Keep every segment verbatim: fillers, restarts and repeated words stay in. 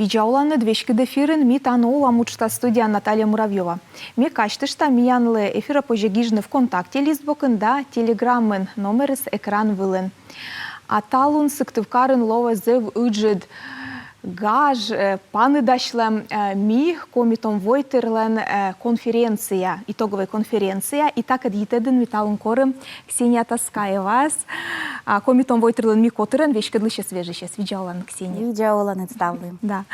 Видза оланныд, веськыд эфирын «Ми тані олам» уджтас, студияын Наталья Муравьёва. Ме казьтышта, миянлы эфирӧ позьӧ гижны ВКонтакте лист бокын да Телеграмын, номерыс экран вылын. А талун Сыктывкарын лоӧ зэв ыджыд гаж, э, паныдасьлӧм, э, «Ми» Коми том войтырлӧн, э, конференция, итоговӧй конференция. И такӧд йитӧдын ми талун корим Ксения Таскаеваӧс, а, Коми том войтырлӧн «Ми» котырӧн веськӧдлысьӧс, вежысьӧс. Видза олан, Ксения. Видза олан, ставлы. Да.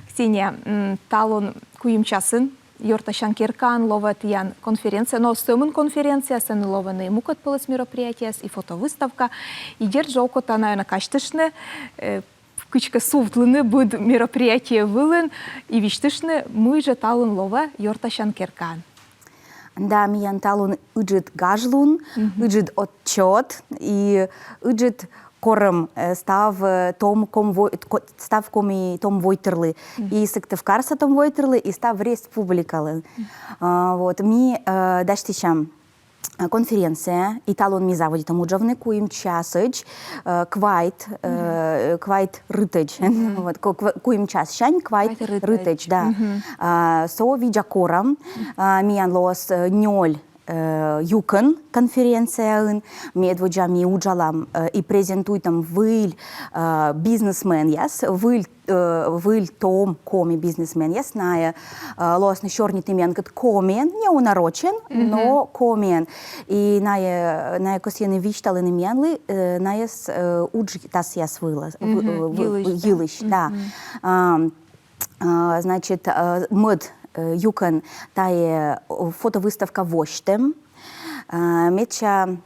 Ксения, м, талун куим часын ёртасян керкаын лоӧ тіян конференция, но сӧмын конференция, сэні лоӧны и мукӧд пӧлӧс мероприятиеяс, и фотовыставка, и дерт жӧ, окота, наверно, казьтыштны, э, кыдзкӧ сувтлыны быд мероприятие вылын и висьтыштны, мый жӧ талун лоӧ ёртасян керкаын. Да, миян талун ыджыд гажлун, ыджыд отчёт и ыджыд корӧм, э, став, э, том ком вой-, ко-, став Коми том войтырлы, и Сыктывкарса том войтырлы, и став республикалы. А, вот, ми, э, дасьтысям, э, конференция, и талун ми заводитам уджавны куим часӧдз, э, квайт, э, квайт рытӧдз. Вот, ку-, ква-, куим чассянь квайт рытӧдз, да. А, со видза корӧм, а, миян лоас, э, нёль э, юкӧн конференцияын, медводдза ми уджалам, э, и презентуйтам выль, э, бизнесменъяс, выль, э, выль том коми бизнесменъяс, найӧ, э, лоасны сёрнитны миянкӧд комиӧн, неуна рочӧн, но комиӧн. И найӧ, найӧ кӧсйӧны висьталны миянлы, э, найӧс, э, уджтасъяс вылас, в-, э, в-, йылысь, да. Йылысь, да. Ам, А, значит, а, мӧд, э, юкӧн тайӧ, о, фотовыставка восьтӧм. А, медся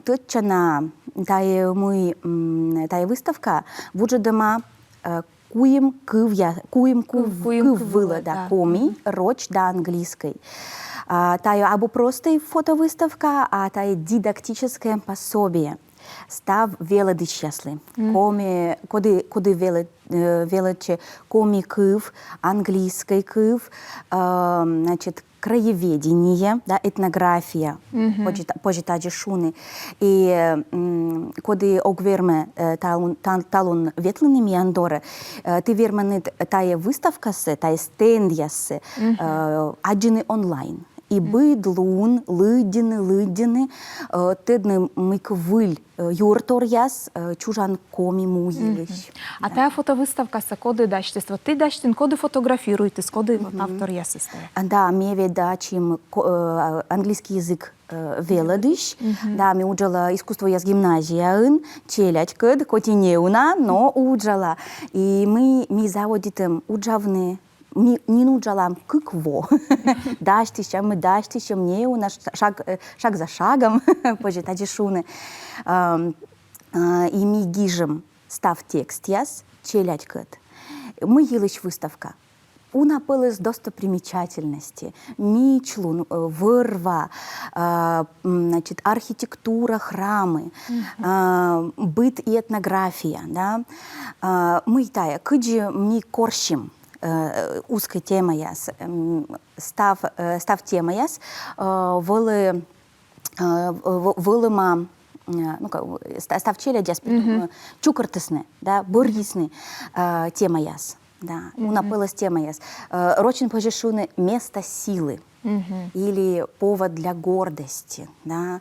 тӧдчана, тайӧ мый, м, тайӧ выставка вуджӧдӧма, э, куим кывъя-, куим кыв-, куим кыв вылӧ, да, коми, роч да английскӧй. А, тайӧ абу простӧй фотовыставка, а тайӧ дидактическӧй пособие став велӧдысьяслы. Коми, коді, коді велӧ-, э, велӧдчӧ коми кыв, английскӧй кыв, э, значит, краеведение, да, этнография, позьӧ та-, позьӧ тадзи шуны. И, м, коді ог вермы, э, талун, та-, талун ветлыны миян дорӧ, э, ті верманныд тайӧ выставкасӧ, тайӧ стендъяссӧ, э, аддзыны онлайн. И быд лун лыддьыны, лыддьыны, э, тӧдны мыйкӧ выль, э, юрторъяс, э, чужан коми му йылысь. А тайӧ фотовыставкасӧ коді дасьтіс? Вот ті дасьтін, коді фотографируйтіс, коді вот авторъясыс тайӧ? А, да, ме ведь дачим ко-, э, английский язык, э, велӧдысь. Да, ме уджала искусствояс гимназияын, челядькӧд, хоть и неуна, но уджала. И ми, ми заводитім уджавны, ми нин уджалам кык во. Дасьтысям, ми дасьтысям, неуна, ш-, шаг, э, шаг за шагом, позьӧ тадзи шуны. Ам, а, и ми гижим став текстъяс челядькӧд. Мый йылысь выставка? Уна пӧлӧс достопримечательности, мичлун, э, вӧр-ва, а, м, значит, архитектура, храмы, а, быт и этнография, да. А, мый тайӧ, кыдзи ми корсим, э, узкӧй темаяс, м, став, э, став темаяс, э, вӧлі, э, в-, вӧліма, э, ну, как бы, ста-, став челядьяс придум-, э, чукӧртісны, да, бӧрйисны, э, темаяс, да, уна пӧлӧс темаяс. Э, рочӧн позьӧ шуны «место силы» или «повод для гордости», да.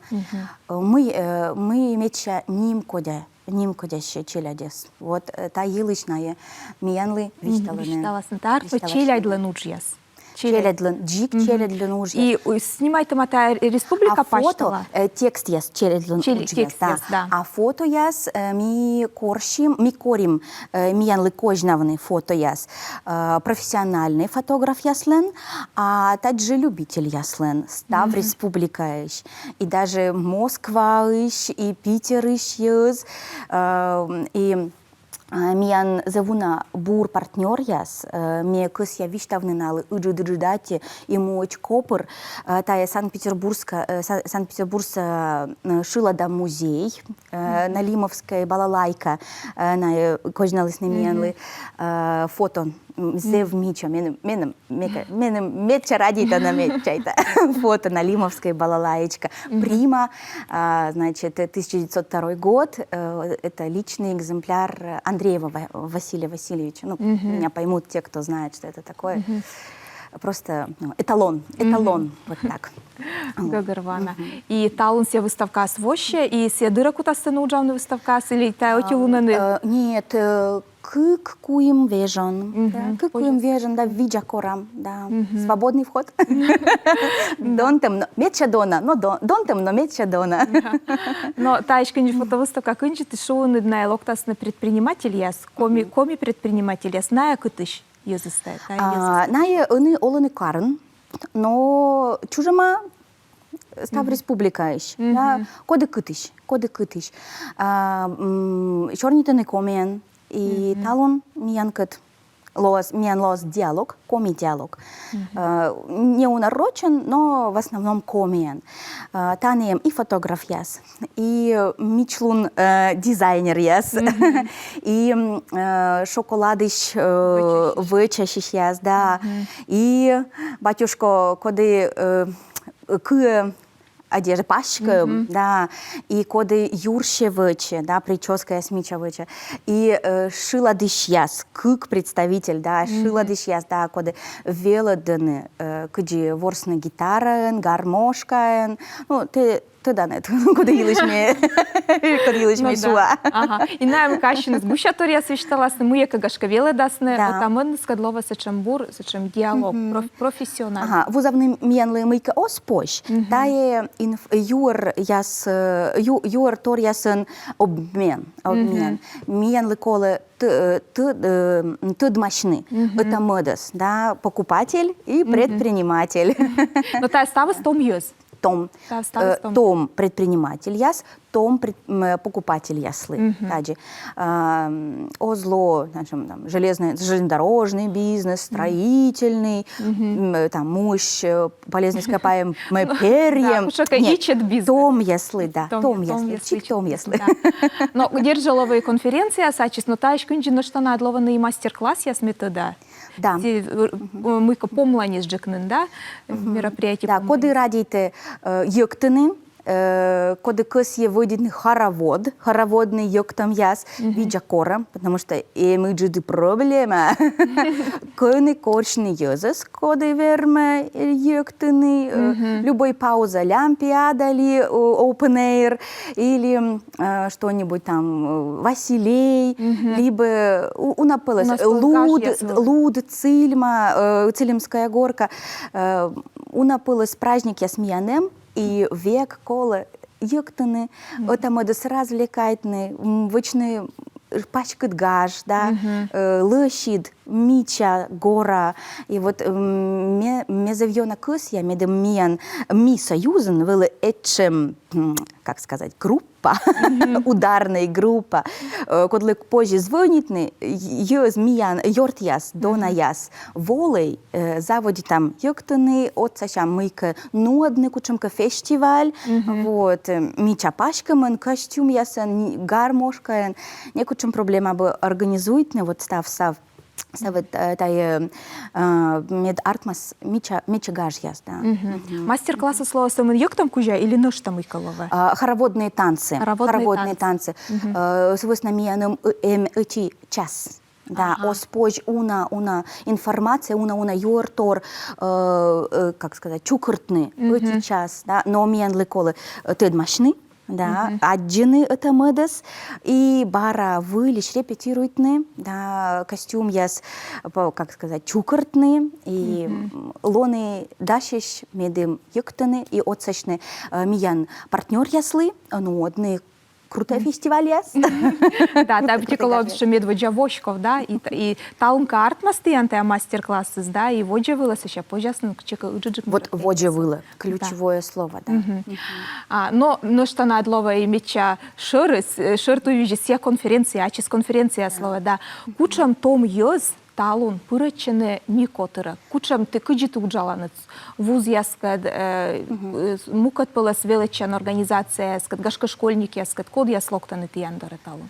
Э, мый, э, мый медся нимкодя нимкодясьӧ челядьӧс. Вот, э, та йылысь найӧ миянлы висьталӧны. Висьталасны. Та артмӧ челядьлӧн уджъяс. Челядьлӧн, дзик челядьлӧн уджъяс. И, э, снимайтӧма тайӧ республика пасьтала. А фото, э, текстъяс челядьлӧн уджъяс, да. А фотояс, э, ми корсим, ми корим, э, миянлы козьнавны фотояс, э, профессиональнӧй фотографъяслӧн, а тадзи любительяслӧн, став республикаысь. И даже Москваысь, и Питерысь йӧз, э, и, э, миян зэв уна бур партнёръяс, э, ме кӧсъя висьтавны налы ыджыд-ыджыд аттьӧ и муӧдз копыр, э, тайӧ Санкт-Петербургска-, э, Са-, Санкт-Петербургса, э, шылада музей, э, Налимовская балалайка, э, найӧ козьналісны миянлы, э, фото М, зэв мича, меным, меным, мега-, меным медся радейтана, мед чайта. Фото Налимовской балалаечка. Прима, а, значит, э, тысяча девятьсот второй год, э, это личный экземпляр Андреева Ва-, Василия Васильевича. Ну, меня поймут те, кто знает, что это такое. Просто, ну, эталон, эталон, вот так. Вот. Гӧгӧрвоана. И талун сійӧ выставкаыс воссьӧ, и сійӧ дыр кутас тэныд уджавны выставкаыс, или тайӧ ӧти лунӧн? Э, нет, э, кык-куим вежон. Да, кык-куим вежон, да, видза корам, да. Свободный вход. Донтӧм, но медся дона, но дон-, донтӧм, но медся дона. Но таысь кындзи фотовыставка кындзи, ті шуинныд, найӧ локтасны предпринимательяс, коми, коми предпринимательяс, найӧ кытысь йӧзыс тайӧ, тайӧ йӧзыс? А, найӧ ӧні олӧны карын, но чужӧма став республикаысь, да, коді кытысь, коді кытысь. А, м, сёрнитӧны комиӧн, и талун миянкӧд лоас, миян лоас диалог, коми диалог. Э, не уна рочӧн, но в основном комиӧн. Э, тані эм и фотографъяс, и мичлун, э, дизайнеръяс, и, м, э, шоколадысь, э, вӧчасьысьяс, да, и батюшка, коді, э, кыӧ одежда, паськӧм, да, и коді юрсьӧ вӧчӧ, да, причёскаяс мича вӧчӧ, и, э, шыладысьяс, кык представитель, да, шыладысьяс, да, коді велӧдӧны, э, кыдзи ворсны гитараӧн, гармошкаӧн, ну, тэ тӧданныд, коді йылысь ме, коді йылысь ме шуа. Ага. И найӧ мыйкӧ ассьыныс гусяторъяс висьталасны, мыйкӧ, гашкӧ, велӧдасны, да, ӧта-мӧдныскӧд лоӧ сэтшӧм бур, сэтшӧм диалог, проф-, профессиональный. Ага, вузавны миянлы мыйкӧ оз позь, тайӧ инф-, юӧръяс, э, ю-, юӧрторъясӧн обмен, обмен. Миянлы колӧ т-, э, т-, э, тӧдмасьны ӧта-мӧдӧс, да, покупатель и предприниматель. Но тайӧ ставыс том йӧз. Том. Тайӧ ставыс, э, том. Том предпринимательяс, том пред-, м, э, покупательяслы. Тадзи. Ам, оз ло, значит, там, железный, железнодорожный бизнес, строительный, м, э, там, муысь, э, полезный ископаемый перьӧм. Да, кутшӧмкӧ ичӧт бизнес. Томъяслы, да, томъяслы, чик томъяслы. Да. Но дерт жӧ, лоӧ конференцияяс ачыс, но таысь кындзи нӧшта на лоӧны и мастер-классъяс, ме тӧда. Да. Ті, э, э, мыйкӧ помланьыс джык нин, да, мероприятие. Да, помланьыс. Коді радейтӧ, э, йӧктыны, э, коді кӧсйӧ вӧдитны хоровод, хороводный йӧктӧмъяс, видза корӧм, потому что эм ыджыд проблема. Кӧні корсьны йӧзӧс, коді вермӧ, э, йӧктыны, э, любой пауза, Олимпиада ли, о-, open air, или, э, что-нибудь там, э, Василей, либӧ у-, уна пӧлӧс, уна пӧлӧс луд, гажъяс вӧлі. Луд, Цильма, э, Цилимская горка, э, уна пӧлӧс праздникъяс миян эм, и век колӧ йӧктыны, ӧта-мӧдӧс развлекайтны, м, вӧчны паськыд гаж, да, э, лӧсьыд, мича, гора. И вот, м, ме, ме зэв ёна кӧсъя, медым миян, ми союзын вӧлі этшӧм, м, как сказать, группа, ударный группа, э, кодлы позьӧ звонитны, йӧз миян, ёртъяс, донаяс волӧй, э, заводитам йӧктыны, отсасям мыйкӧ нуӧдны, кутшӧмкӧ фестиваль, вот, э, мича паськӧмӧн, костюмъясӧн, гармошкаӧн, некутшӧм проблема абу организуйтны, вот став, став, став, э, тайӧ, э, мед артмас мича, мича гажъяс, да. Мастер-классыс лоӧ сӧмын йӧктӧм кузя или нӧшта мыйкӧ лоӧ? А, хороводные танцы. Хороводные танцы. Э, сы вӧсна миян эм, э, эм ӧти час. Да, оз позь уна, уна информация, уна, уна юӧртор, э, э, как сказать, чукӧртны ӧти час, да, но миянлы колӧ, э, тӧдмасьны, да, аддзыны ӧта-мӧдӧс, и бара выльысь репетируйтны, да, костюмъяс, по-, как сказать, чукӧртны, и, м, лоны дасьӧсь, медым йӧктыны и отсасьны, э, миян партнёръяслы, э, нуӧдны крутой фестивальяс. Да, да, быттьӧкӧ лоӧ, что медводдза воськов, да, и, и талун кӧ артмас тіян тайӧ мастер-классыс, да, и водзӧ вылӧ сэсся позяс нин кытчӧкӧ ыджыдджык. Вот водзӧ вылӧ, ключевое слово, да. А, но нӧшта на лоӧ и медся шӧрыс, э, шӧр туйвизьыс, сійӧ конференция, ачыс конференцияыс лоӧ, да. Кутшӧм том йӧз талун пырӧдчӧны ми котырӧ? Кутшӧм ті, кыдзи ті уджаланныд вузъяскӧд, э, э, мукӧд пӧлӧс велӧдчан организацияяскӧд, гашкӧ, школьникъяскӧд, кодъяс локтӧны тіян дорӧ талун?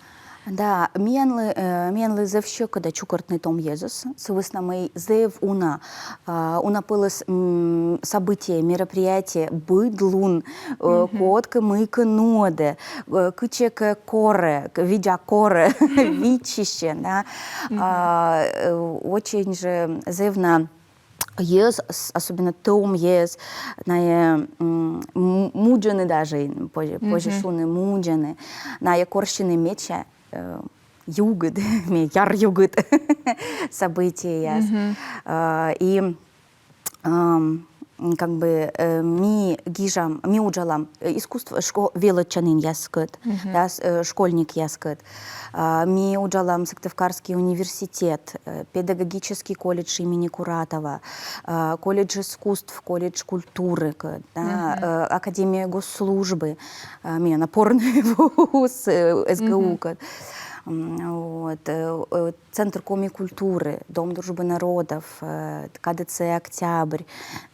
Да, миянлы, э, миянлы зэв сьӧкыда чукӧртны том йӧзыс, сы вӧсна мый зэв уна, а, уна пӧлӧс, м, событие, мероприятие, быд лун, э, кодкӧ мыйкӧ нуӧдӧ, э, кытчӧкӧ корӧ, к-, видза корӧ, виччысьӧ, да. А, э, очень жӧ зэв уна йӧз, с-, особенно том йӧз, найӧ, м, м-, мудзӧны даже, ин-, позьӧ, позьӧ шуны, мудзӧны. Найӧ корсьӧны медся, э, югыд, ме-, яр югыд событиеяс. Э, и, ам, м, как бы, э, ми гижам, ми уджалам, э, искусство, шко-, велӧдчанінъяскӧд, да, с-, э, школьникъяскӧд. А, ми уджалам Сыктывкарский университет, э, педагогический колледж имени Куратова, а, колледж искусств, колледж культуры, к-, да, э, Академия госслужбы, а, миян опорный вуз, э, СГУ-кӧд. М, вот, э, э, Центр коми культуры, Дом дружбы народов, э, КДЦ «Октябрь»,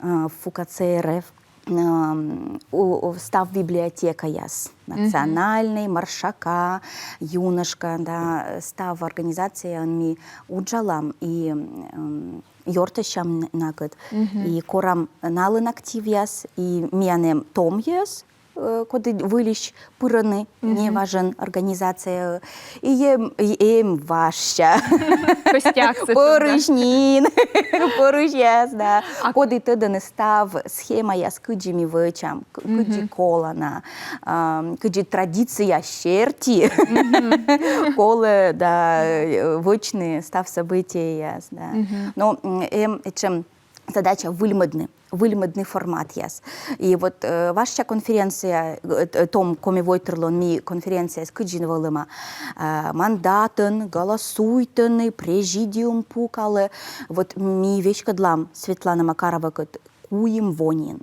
э, ФУКЦРФ, ам, у, у, став библиотекаяс, Национальный, Маршака, Юношка, да, став организацияын ми уджалам и, м, ёртӧсям н-, накӧд, и корам налӧн активъяс, и миян эм том йӧз, э, коді выльысь пырӧны неважӧн организацияӧ, и эм, и эм важся. Костяк сэтшӧм, да. Пӧрысь нин, пӧрысьяс, да. А коді тӧдӧны став схемаяс, кыдзи ми вӧчам, к-, кыдзи колана, ам, кыдзи традиция серти колӧ, да, э, вӧчны став событиеяс, да. Но, м, эм, этшӧм задача выльмӧдны, выльмӧдны форматъяс. И вот, э, важся конференция, э, т-, том коми войтырлӧн ми конференцияяс кыдзи вӧлӧма, э, мандатӧн, голосуйтӧны, президиум пукалӧ. Вот ми веськӧдлам Светлана Макаровакӧд куим во нин.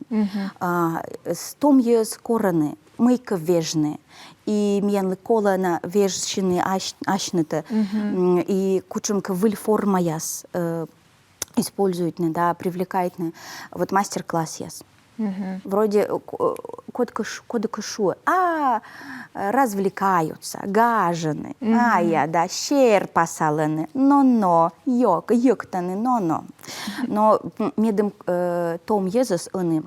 А, с-, том йӧз корӧны мыйкӧ вежны. И миянлы колӧ на вежсьыны ась-, асьнытӧ. М, и кутшӧмкӧ выль формаяс, э, используйтны, да, привлекайтны. Вот мастер-классъяс. Вроде, э, ко-, э, кодкӧ ш-, кодкӧ шуӧ: а, развлекаются, гажӧны, а, я, да, серпасалӧны, но-но, йӧк-, йӧктӧны, но-но. Но, м, медым, э, том йӧзыс ӧні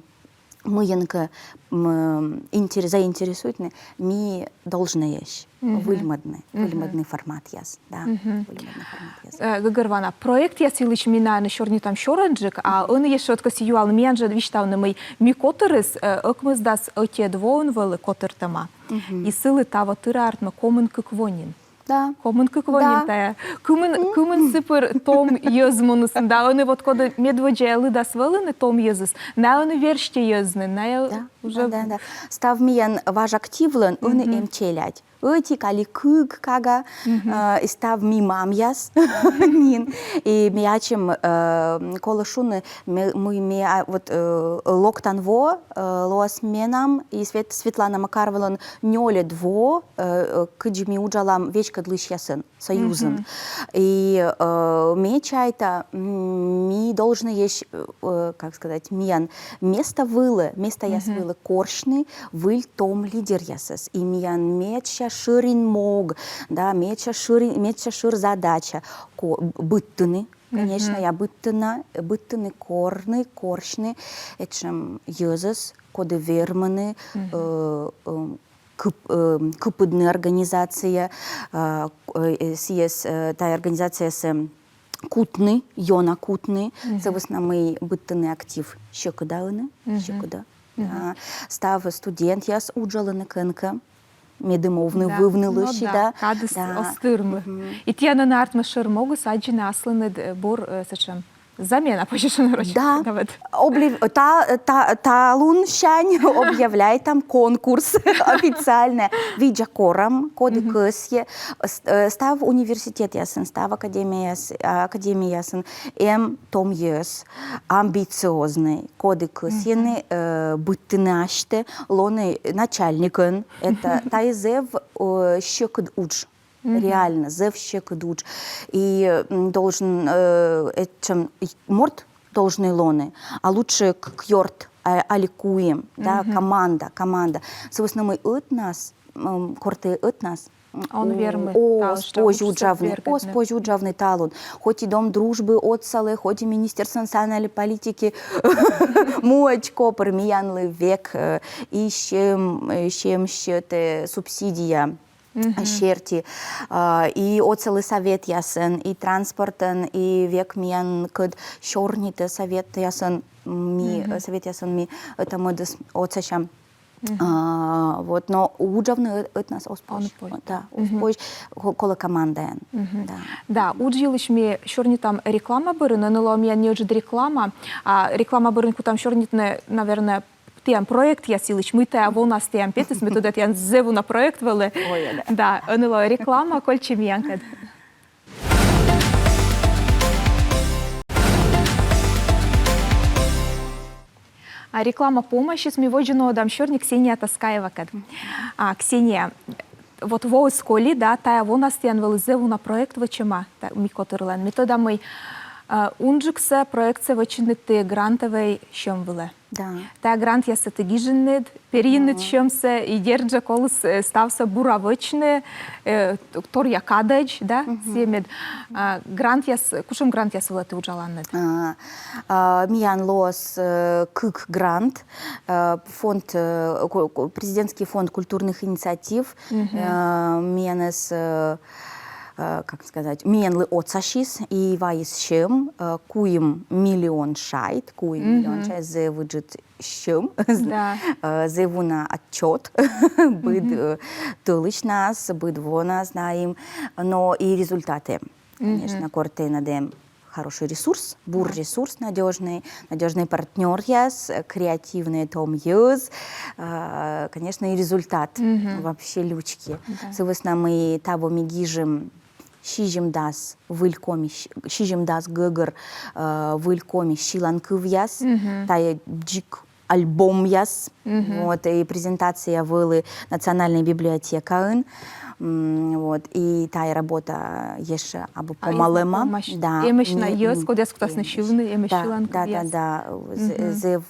мыйӧнкӧ, м, интер-, заинтересуйтны, ми должнӧйӧсь выльмӧдны, выльмӧдны форматъяс, да, выльмӧдны форматъяс. Э, гӧгӧрвоана, проектъяс йылысь ми на ӧні сёрнитам сёрӧнджык, а ӧні ещӧ ӧткӧсйӧ юалны, миян жӧ висьтавны, мый ми котырыс, э, ӧкмысдас ӧтиӧд воын вӧлі котыртӧма. И сылы таво тыра, артмӧ, комын кык во нин. Да. Комын кык во нин тайӧ. Кымын, кымын сы пыр том йӧз муніс, да, ӧні вот коді медводдза лыдас вӧліны том йӧзыс, найӧ ӧні верстьӧ йӧзны, найӧ уже... Да, да, да. Став миян важ активлӧн ӧні эм челядь. Ӧтик али кык кага, э, и став ми мамъяс нин. И ми ачым, э, колӧ шуны, ме-, мый ми, а, вот, э, локтан во, э, лоас менам и Свет-, Светлана Макаровалӧн нёльӧд во, э, э, кыдзи ми уджалам веськӧдлысьясӧн союзын. И, э, ме чайта, м, ми должнӧйӧсь, э, как сказать, миян места вылӧ, местаяс вылӧ корсьны выль том лидеръясӧс. И миян медся шӧрин мог, да, медся шӧрин, медся шӧр задача ко-, быдтыны, конечно, я, быдтыны, быдтыны корны, корсьны этшӧм йӧзӧс, коді вермӧны, э, э, кып-, э, кыпӧдны организация, э, э, сійӧс, э, тайӧ организациясӧ кутны, ёна кутны, сы вӧсна мый быдтыны актив сьӧкыда ӧні, сьӧкыда. А, став студентъяс уджалӧны кӧнкӧ, медым овны вывны лӧсьыда. Да, кадыс оз тырмы. И тіян ӧні артмӧ шӧр могыс аддзыны аслыныд, э, бур, э, сэтшӧм замена, позьӧ шуны рочӧн. Да. Давай. Облив-, та, та, талунсянь объявляйтам конкурс официальнӧ. Видза корам, коді кӧсйӧ. С-, э, став университетъясын, став академияс-, академиясын эм том йӧз, амбициознӧй, коді кӧсйӧны, э, быдтыны асьтӧ, лоны начальникӧн. Это, тайӧ зэв, э, сьӧкыд удж. Реально, зэв сьӧкыд удж. И, м, должен, э, этшӧм морт должнӧй лоны, а лучше к-, кык ёрт, а, али куим, да, команда, команда. Сы вӧсна мый ӧтнас, м, кор тэ ӧтнас, Он вермы О, та оз ышта позь уджсӧ уджавны, оз бергӧдны. Позь уджавны талун. Хоть и Дом дружбы отсалӧ, хоть и Министерство национальной политики муӧдз копыр, миянлы век э, и сьӧм, э, сьӧм сьӧтӧ субсидия серти. А, и отсалӧ советъясӧн, и транспортӧн, и век миянкӧд сёрнитӧ советъясӧн, ми, э, советъясӧн ми ӧта-мӧдыс отсасям. А, вот, но уджавны ӧ- ӧтнас оз позь. Позь. Да, оз позь, ко- колӧ командаӧн. Да. Да, удж йылысь ми сёрнитам реклама бӧрын, ӧні лоӧ миян неыджыд реклама. А реклама бӧрын кутам сёрнитны, наверное, тіян проектъяс йылысь, мый тайӧ вонас тіян петіс, ме тӧда, тіян зэв уна проект вӧлі. Ой, да. Да, ӧні лоӧ реклама, кольччӧй миянкӧд. А реклама помасис, ми водзӧ нуӧдам сёрни Ксения Таскаевакӧд. А, Ксения, вот воис коли, да, тайӧ вонас тіян вӧлі зэв уна проект вӧчӧма, та, ми котырлӧн. Ме тӧда, мый э, унджыксӧ проектсӧ вӧчинныд ті грантӧвӧй сьӧм вылӧ. Да. Тайӧ грантъяссӧ ті гижинныд, перйинныд сьӧмсӧ, и дерт жӧ коліс э, ставсӧ бура вӧчны, э, торъя кадӧдз, да, сійӧ мед. А, грантъяс, кутшӧм грантъяс вылӧ ті уджаланныд? А, а, миян лоас э, кык грант, э, фонд, э, ку- ку- президентский фонд культурных инициатив, э, миянӧс, э, э, как сказать, миянлы отсасис и вайис сьӧм, э, куим миллион шайт, куим миллион шайт, зэв ыджыд сьӧм, Да. э, зэв уна отчёт, быд э, тӧлысьнас, быд вонас, знаем, но и результаты, конечно, кор тэнад эм хороший ресурс, бур ресурс, надёжный, надёжный партнёръяс, э, креативный том йӧз, э, конечно, и результат вообще лючки. Сы вӧсна мый таво ми гижим сизимдас выль коми, с- сизимдас гӧгӧр э, выль коми сьыланкывъяс, тайӧ дзик альбомъяс. Вот, и презентация вӧлі Национальнӧй библиотекаын. М, Вот, и тайӧ работа ещӧ абу помалӧма. Да, эмӧсь на йӧз, кодъяс кутасны сьывны, эмӧсь сьыланкывъяс. Да, да, да, з- зэв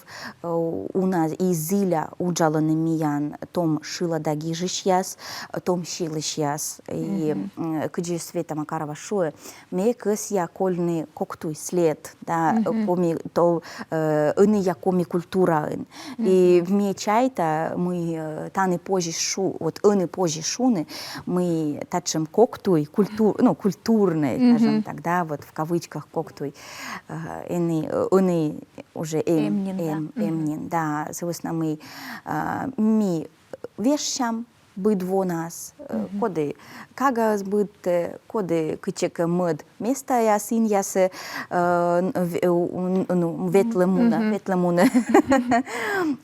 э, уна и зіля уджалӧны миян том шылада гижысьяс, том сьылысьяс. И м, кыдзи Света Макарова шуӧ, ме кӧсъя кольны кок туй след, да, коми то, э, ӧнія коми культураын. И ме чайта, мый э, тані позис шу, вот ӧні позис шуны, мый татшӧм кок туй, культур, ну, культурный, скажем так, да, вот в кавычках кок туй, э, ӧні, э, ӧні уже эм, Эм нин, да. Эм, эм нин, да, сы вӧсна мый э, ми вежсям быд вонас, э, коді кагаӧс быдтӧ, коді кытчӧкӧ мӧд местаяс, инъясӧ, э, н- в- у- н- ну, ветлӧ мунӧ, ветлӧ мунӧ.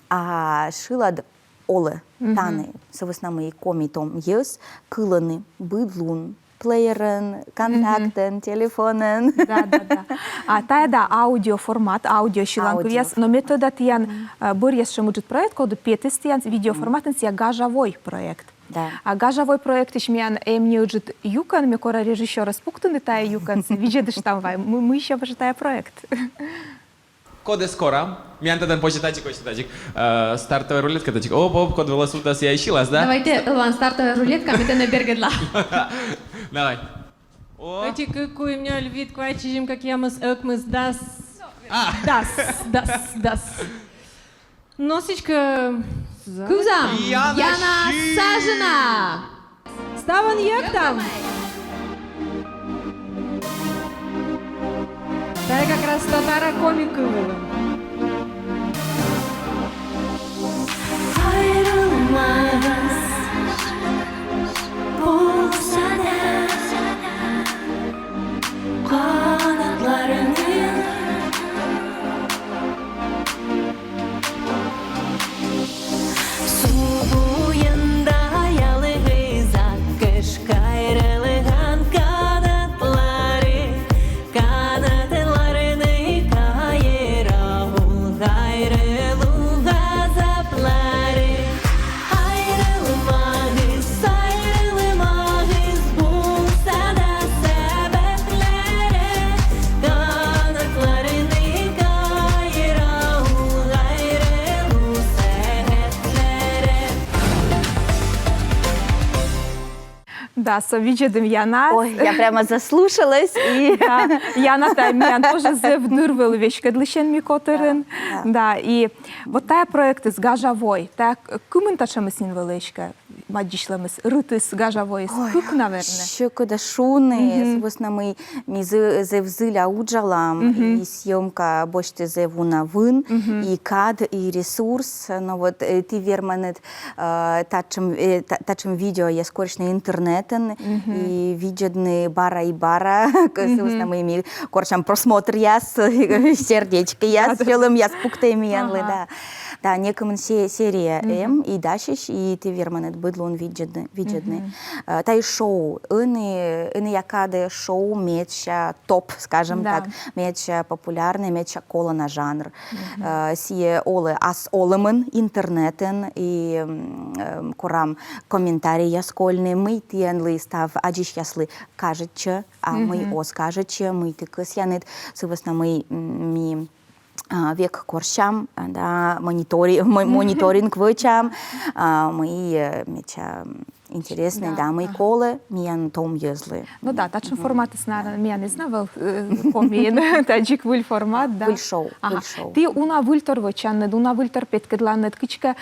А шылад олӧ тані, сы вӧсна мый коми том йӧз кылӧны быд лун плеерӧн, контактӧн, телефонӧн. Да, да, да. А тайӧ да аудиоформат, аудиосьыланкывъяс. Аудио. Но ме тӧда, тіян э, бӧрйӧ сэтшӧм ыджыд проект, коді петіс тіян видеоформатын, сійӧ «Гажа вой» проект. Да. А «Гажа вой» проектысь миян эм неыджыд юкӧн, ме кора режиссёрӧс пуктыны тайӧ юкӧн, видзӧдыштам вай, мы, мый сьӧм жӧ тайӧ проект. Кодӧс кора. Миян тӧдан позьӧ тадзи, позьӧ тадзи. Э, стартовая рулетка тадзи. Оп, оп, код вылас ултас, сійӧ сьылас, да? Давайте ылам стартовая рулетка, ме тэнӧ бергӧдла. Давай. О, Ӧти, кык, куим, нёль, вит, квайт, сизим, кӧкъямыс, ӧкмыс, дас. Дас, дас, дас. Но сідзкӧ, Кывзам! Яна Яна Сажина! Сажина! ставӧн йӧктам. Тайӧ как раз татара-коми кыв вылын. Да, со видзӧдім Янас. Ой, я прямо заслушалась. И... Да, Яна тайӧ миян тоже зэв дыр вӧлі веськӧдлысьӧн ми котырын. Да, и вот тайӧ проектыс «Гажа вой», тайӧ кымын татшӧмыс нин вӧлі эськӧ аддзысьлӧмыс, рытыс «Гажа войыс»? Кык, наверно. Сьӧкыда шуны, сы вӧсна мый ми зэв зіля уджалам, и съёмка босьтіс зэв уна вын, и кад, и ресурс, но вот ті верманныд татшӧм, татшӧм видеояс корсьны интернетын, и видзӧдны бара и бара, сы вӧсна мый ми корсям просмотръяс, сердечкӧяс, сьӧлӧмъяс пуктӧй миянлы, да. Да, некымын серия эм, и дасьӧсь, и ті верманныд быд лун видзӧдны. Тайӧ шоу, ӧні, ӧнія кадӧ шоу медся топ, скажем так, медся популярнӧй, медся колана жанр. Сійӧ олӧ ас олӧмын интернетын, и корам комментарийяс кольны, мый тіянлы, став аддзысьяслы кажитчӧ, а мый оз кажитчы, мый ті кӧсъянныд, сы вӧсна мый ми век корсям, да, монитори, мониторинг вӧчам, мый медся интереснӧй, да, мый колӧ миян том йӧзлы. Ну да, татшӧм форматыс, наверно, миян эз на вӧв Комиын, тадзи выль формат, да. Выль шоу, выль шоу. Ті уна выльтор вӧчанныд, уна выльтор петкӧдланныд, кыдзкӧ,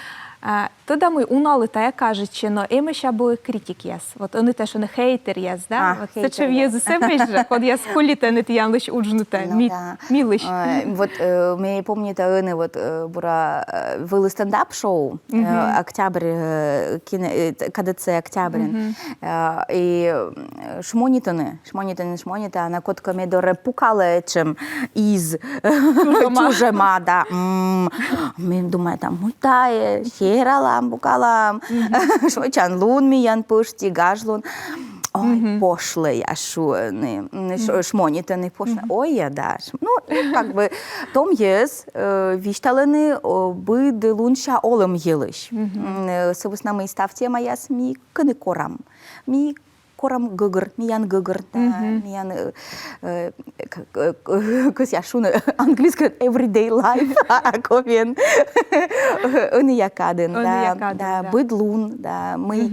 тӧда мый, уналы тайӧ кажитчӧ, но эмӧсь абу критикъяс. Вот ӧні тайӧ шуӧны хейтеръяс, да? Вот сэтшӧм йӧзыс эмӧсь жӧ, кодъяс колитӧны тіянлысь уджнытӧ, мийлысь. Вот ме помнита ӧні вот бура вӧлі стендап-шоу, октябрь, КДЦ «Октябрьын». И шмонитӧны, шмонитӧны, шмонитӧны, а кодкӧ ме дорӧ пукалӧ этшӧм из чужӧма, да. Ме думайта, мый тайӧ, сералам, пукалам. Шойччан лун миян пӧшти, гаж лун. Ой, пошлӧй, я, шуӧны, шмонитӧны, пошлӧй. Ой, я, да. Ну, и как бы том йӧз висьталӧны быд лунся олӧм йылысь. Сы вӧсна мый став темаяс ми кӧні корам. Ми корам гӧгӧр, миян гӧгӧр, да, миян, кӧсъя шуны английскӧйӧн, everyday life, а комиӧн ӧнія кадын, да, быд лун, да, мый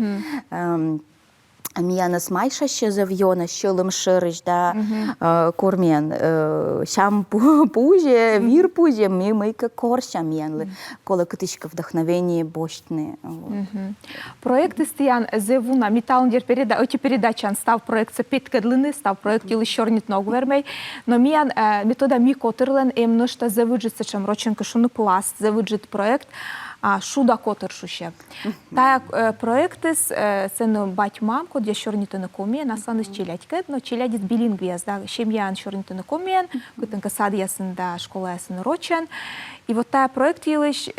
миянӧс майшасьӧ зэв ёна сьӧлӧм шӧрысь, да, кор миян сям пузьӧ, вир пузьӧ, ми мыйкӧ корсям, миянлы колӧ кытыськӧ вдохновение босьтны. Проектыс тіян зэв уна. Ми талун дерт переда-, ӧти передачаын став проектсӧ петкӧдлыны, став проект йылысь сёрнитны ог вермӧй. Но миян, ме тӧда, ми котырлӧн эм нӧшта зэв ыджыд сэтшӧм, рочӧн кӧ шуны, пласт, зэв ыджыд проект, «Шуда котыр» шусьӧ. Тайӧ проектыс, сэні бать-мам, кодъяс сёрнитӧны комиӧн, асланыс челядькӧд, но челядьыс билингвъяс, да, семьяын сёрнитӧны комиӧн, кытӧнкӧ садъясын да школаясын рочӧн. И вот тайӧ проект йылысь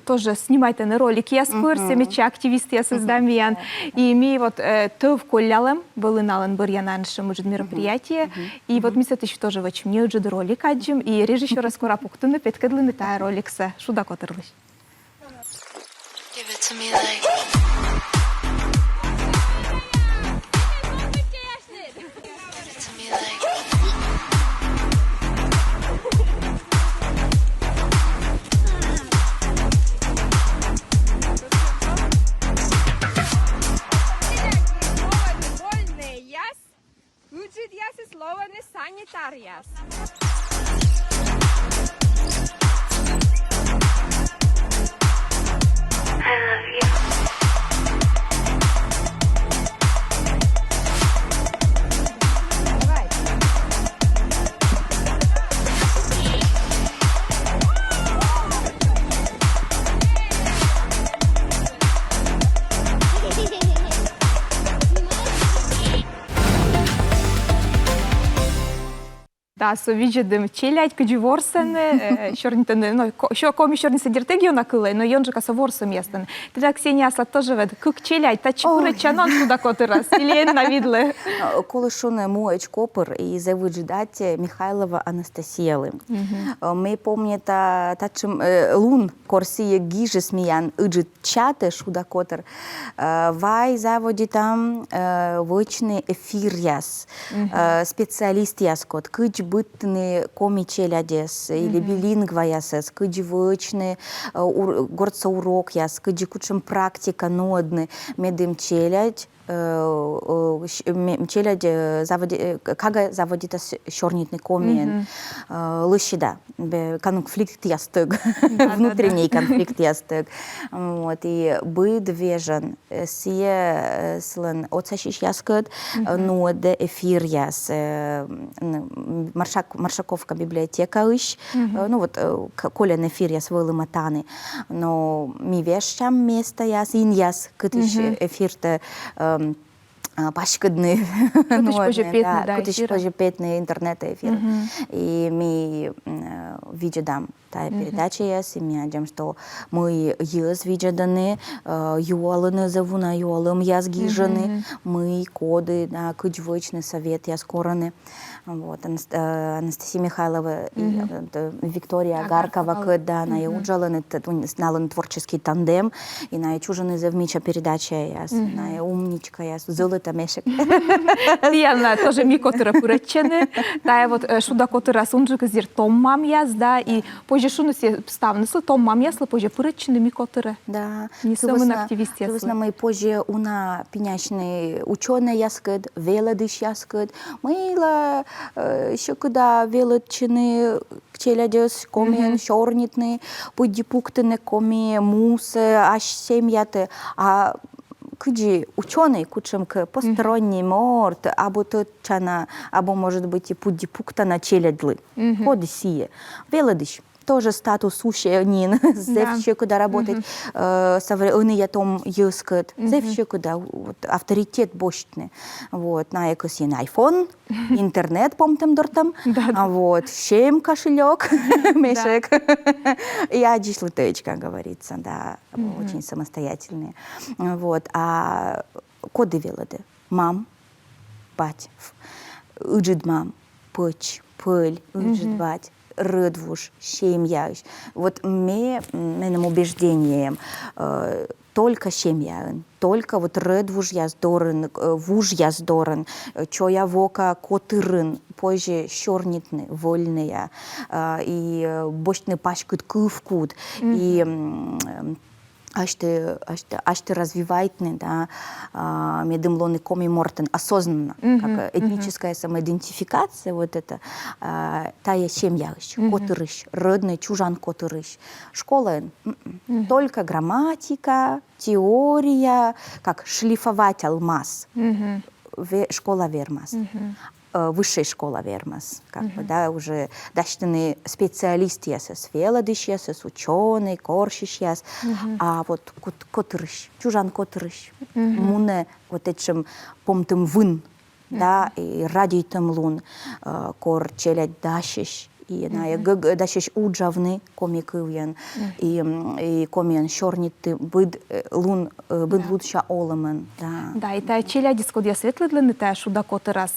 тоже снимайтӧны роликъяс пыр, сэтшӧм активистъясыс да миян. И ми вот тӧв коллялӧм, вӧлі налӧн бӧръя, наверно, сэтшӧм ыджыд мероприятие. И вот ми сэтысь тоже вӧчим неыджыд ролик аддзим, и режиссёрӧс кора пуктыны петкӧдлыны тайӧ роликсӧ «Шуда котырлысь». Give it to me like. Give it to me like. Вольнӧйяс. Ыджыдъясыс лоӧны санитаръяс. I love you. Да, со видзӧдӧм челядь, кыдзи ворсӧны, сёрнитӧны, но, ко-, сё-, коми сёрнисӧ дерт эг ёна кылӧй, но ёнджыка со ворсӧмъястӧн. Тэнад, Ксения, аслад тоже ведь кык челядь, татчӧ пырӧдчан он «Шуда котырас» или эн на видлы? Колӧ шуны, муӧдз копыр и зэв ыджыд аттьӧ Михайлова Анастасиялы. Ме помнита татшӧм лун, кор сійӧ гижис миян ыджыд чатӧ «Шуда котыр». Вай заводитам вӧчны эфиръяс специалистъяскӧд, кыдз быдтыны коми челядьӧс или билингваясӧс, кыдз вӧчны гортса урокъяс, кыдз кутшӧм практика нуӧдны, медым челядь э, э, щ- ме- челядь, э, заводи- э, кага заводитас сёрнитны комиен, э, лӧсьыда, бе- конфликтъястӧг, внутренний конфликтъястӧг. Вот, и быд вежон, э, сійӧ, э, сылӧн отсасьысьяскӧд, э, нуӧдӧ эфиръяс, э, м, Маршак- Маршаковка библиотекаысь, э, ну вот, э, к- колӧн эфиръяс вӧлӧма тані. Но ми вежам местаяс, инъяс, кытысь, э, эфиртӧ, эм, а, паськӧдны. Кытысь позьӧ петны, да, кытысь позьӧ петны интернет эфир. И ми, м, э, видзӧдам тайӧ передачаяс, и ми аддзам, что мый йӧз видзӧдӧны, э, юалӧны зэв уна, юалӧмъяс гижӧны, мый, коді, да, кыдз вӧчны, советъяс корӧны. Вот, Анас- э, Анастасия Михайлова и, э, Виктория Агаркова, кӧть, да, найӧ уджалӧны, т- т- налӧн творческий тандем, и найӧ чужӧны зэв мича передачаяс, найӧ умничкаяс, золото мешок. Тіян тоже «Ми котырӧ» пырӧдчӧны. Тайӧ вот, э, «Шуда котырас» унджыкыс дерт том мамъяс, да, и позьӧ шуны, сійӧ ставныслы, том мамъяслы позьӧ пырӧдчыны «Ми котырӧ». Да. Несӧмын активистъяслы. Сы вӧсна мый позьӧ уна пинясьны учёнӧйяскӧд, велӧдысьяскӧд, мыйла, э, сьӧкыда велӧдчыны челядьӧс комиӧн, сёрнитны, пыдди пуктыны коми мусӧ ас семьятӧ, а кыдзи учёнӧй, кутшӧмкӧ посторонний морт, абу тӧдчана, абу, может быть, и пыдди пуктана челядьлы. Коді сійӧ? Велӧдысь. Тоже статус усьӧ нин, зэв сьӧкыда работать, э, со вре- ӧнія том йӧзкӧд, зэв сьӧкыда, вот, авторитет босьтны. Вот, найӧ кӧсйӧны айфон, интернет помтӧм-дортӧм, а, вот, сем кошелёк, мешок. И аддзысьлытӧдз, как говорится, да, очень самостоятельные. Вот, а коді велӧдӧ? Мам, бать, ф- ыджыд мам, пӧч, пӧль, ыджыд бать, рӧдвуж, семьяысь. Вот ме- м, меным убеждениеӧн, э, только семьяын, только вот рӧдвужъяс дорын, э, вужъяс дорын, э, чоя-вока котырын позьӧ сёрнитны вольнӧя, э, и, э, босьтны паськыд кывкуд, и, м, асьтӧ, асьтӧ, асьтӧ развивайтны, да, а, медым лоны коми мортӧн осознанно, как, э, этническая самоидентификация, вот это, а, тайӧ семьяысь, котырысь, родной чужан котырысь. Школаын, м-м. Только грамматика, теория, как шлифовать алмаз. Ве- школа вермас. Э, высшей школа вермас, как бы, да, уже дасьтыны специалистъясӧс, велӧдысьясӧс, учёнӧй, корсьысьяс, а вот кот- котырысь, чужан котырысь, мунӧ вот этшӧм помтӧм вын, да, и радейтӧм лун, э, кор челядь дасьӧсь, и найӧ г- г- дасьӧсь уджавны коми кывйӧн, и, м, и комиӧн сёрнитны быд, э, лун, э, быд лунся олӧмӧн, да. Да, и тайӧ челядьыс, кодъяс ветлӧдлӧны тайӧ «Шуда котырас»,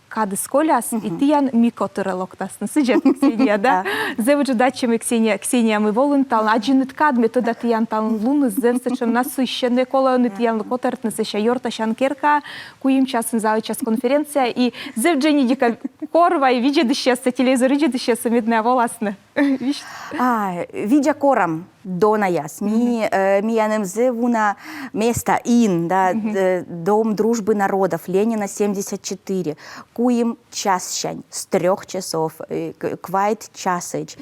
кадыс коляс, и тіян «Ми котырӧ» локтасны, сідз-ӧ, Ксения, да? Да. Зэв ыджыд аттьӧ, мый, Ксения, Ксения, мый волін талун, аддзинныд кад, ме тӧда, тіян талун луныс зэв сэтшӧм насыщеннӧй, колӧ ӧні тіянлы котӧртны сэсся ёртасян керка, куим часын заводитчас конференция, и зэв дженьыдика кор вай видзӧдысьяссӧ, телевизор видзӧдысьяссӧ, мед найӧ воласны. Висьт. А, видза корам, донаяс. Ми, э, миян эм зэв уна места, ин, да, д- Дом дружбы народов, Ленина, семьдесят четыре. Куим чассянь, с трёх часов, э, к- квайт часӧдз.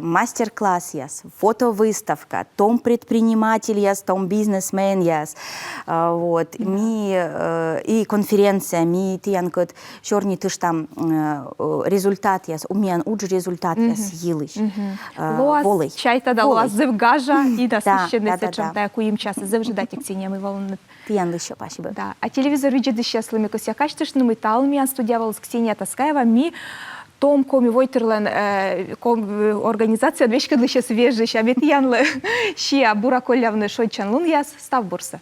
Мастер-классъяс, фотовыставка, том предпринимательяс, том бизнесменъяс. А, вот. Ми, э, и конференция, ми тіянкӧд сёрнитыштам, э, результатъяс, миян удж результатъяс йылысь. Э, волӧй. Лоас, чайта да, лоас зэв гажа и насыщеннӧй сэтшӧм тайӧ куим час. Зэв ыджыд аттьӧ, Ксения, мый волінныд. Тіянлы ещӧ спасибо. Да. А телевизор видзӧдысьяслы ме кӧсъя казьтыштны, мый талун миян студияӧ воліс Ксения Таскаева, ми том коми войтырлӧн, э, ком- э, организацияӧн веськӧдлысьӧс вежысь, а ме тіянлы сиа бура коллявны шойччан лунъяс, став бурсӧ.